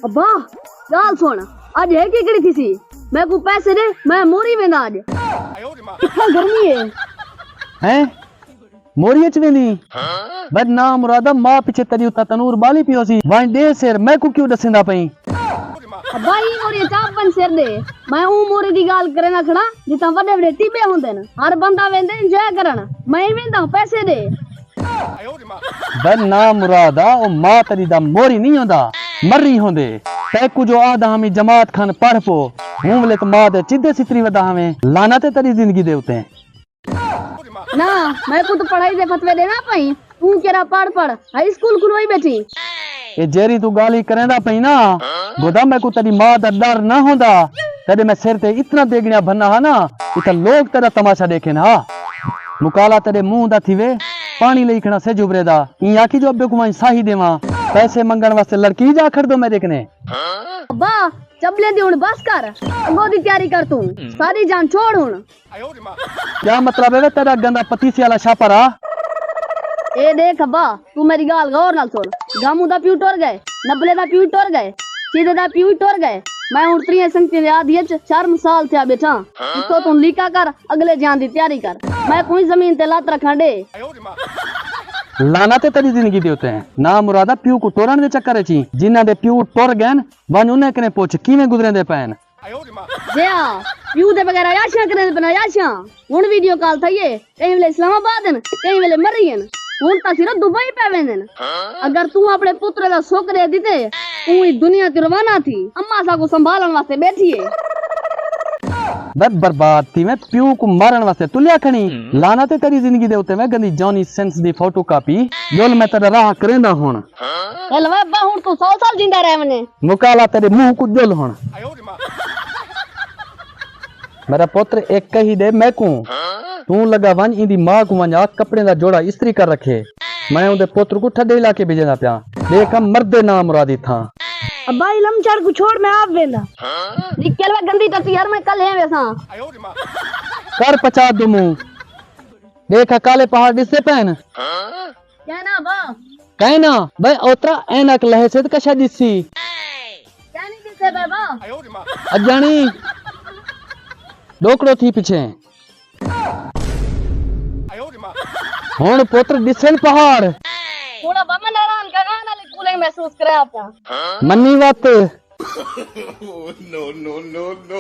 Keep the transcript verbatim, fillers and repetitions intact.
ابا، ڳالھ سُݨ، اڄ ہے کیکڑی تھیسی؟ میکوں پیسے ݙے، میں موری وینداں اڄ۔ کتھاں گرمی ہے؟ ہیں؟ موری اچ ویندی؟ بد نام مرادا، ماء پچھے تیݙی اتھاں تنور ٻالی پئی ہوسی۔ ونڄ ݙے سر، میکوں کیوں ݙسیندا پئیں؟ ابا، ایں موری اچ آپ ونڄ سر ݙے۔ میں اوں موری دی ڳالھ کریندا کھڑاں، جتھاں وݙے وݙے ٹٻے ہوندن۔ ہر بندہ ویندے انجوائے کرݨ، میں وینداں پیسے ݙے۔ بد نام مرادا، او ماء تیݙی دا موری نئیں ہوندا، مری ہوندے۔ تیکوں جو آہدا ہمی جماعت کھن پڑھ پو، ہوں ولے تاں ماء دے چدے ستری ودا ہاویں۔ لعنت ہے تیݙی زندگی دے اتے۔ نہ، میکوں تاں پڑھائی دے فتوے ݙیوݨا پئیں، توں کیڑھا پڑھ پڑھ، ہائی اسکول کھلوائی ٻیٹھی۔ اے جیڑھی توں ڳالھیں کریندا پئیں نا، گودا میکوں تیݙی ماء دا ݙر نہ ہوندا، تیݙے میں سر تے اتنا دیگݨیا بھنا ہا نا، اتھاں لوک تیݙا تماشا ݙیکھن ہا۔ مکالا تیݙے منہ دا تھیوے، پاݨی لئی کھڑا سجھ ابھرے دا، ایں آکھی جو ابے کوں ونڄ ساہی ݙیواں، پیسے منگݨ واسطے لڑکی جا کھڑدو میݙے کنے۔ ابا، چبلیں دی ہݨ بس کر، اڳوں دی تیاری کر توں، ساری جان چھوڑ ہݨ۔ کیا مطلب ہے وے تیݙا گندا پتیسے والا چھاپر آ؟ اے ݙیکھ ابا، توں میݙی ڳالھ غور نال سُݨ۔ گاموں دا پیو ٹر ڳئے، نبلے دا پیو ٹر ڳئے، سیدھے دا پیو ٹر ڳئے۔ میں ہݨ تریہے سنگتیں دے آدھی اچ شرمسال تھیا ٻیٹھاں۔ اتھوں توں لیکا کر، اڳلے جان دی تیاری کر۔ میکوں زمین تے لت رکھݨ ݙے۔ لعنت ہے تیݙی زندگی دے اتے۔ نامرادا، پیو کوں ٹرݨ دے چکر اچ ایں، جنہاں دے پیو ٹر ڳئن، ونڄ انہیں کنے پچھ کیویں گزریندے پئن۔ جے ہا، پیو دے بغیر عیاشیاں کریندے پن، عیاشیاں۔ ہݨ ویڈیو کال تھئی ہے، کہیں ویلے اسلام آباد ہن، کہیں ویلے مری ہن۔ ہݨ تاں صرف دبئی پئے ویندن۔ اگر توں اپݨے پتر دا سک ݙے ݙتے، اوں ہی دنیا تے روانہ تھی، اماں ساکوں سنبھالݨ واسطے ٻیٹھی ہے۔ بے برباد تھی میں، پیو کوں مارݨ واسطے تلیا کھڑیں۔ لعنت ہے تیݙی زندگی دے اتے، میں گندی جانی سینس دی فوٹو کاپی۔ ڄل میں تیݙا راہ کریندا ہݨ۔ چل وے ابا، ہݨ توں سو سال جیندا رہ ونڄیں۔ مکالا تیݙے منہ کوں ڄل ہݨ۔ میݙا پتر، اے کہی ݙے میکوں۔ توں لڳا ونڄ ایندی ماء کوں ونڄ آکھ کپڑیں دا جوڑا استری کر رکھے۔ میں اوندے پتر کوں ٹھڈے علاقے بھیجیندا پیاں۔ ݙیکھ ہم مردے نامرادی تھاں۔ ابا، علم چڑھ کوں چھوڑ، میں آپ وینداں۔ نکل وے گندی ٹٹی یار، میں کل ہے ویساں۔ کر پچا دو منہ۔ ݙیکھ کالے پہاڑ ݙسدے پئن۔ کائنا با۔ کائنا، بھئی اوترا عینک لہے سے تے کشا ݙسی۔ کیا نہیں ݙسے بابا؟ اڄاݨی ݙوکڑو تھی پچھے۔ ہݨ پتر ݙسن پہاڑ۔ تھوڑا بابا ناراض کراں نال کولنگ محسوس کرا پیا۔ منی وت۔ نو، نو، نو، نو۔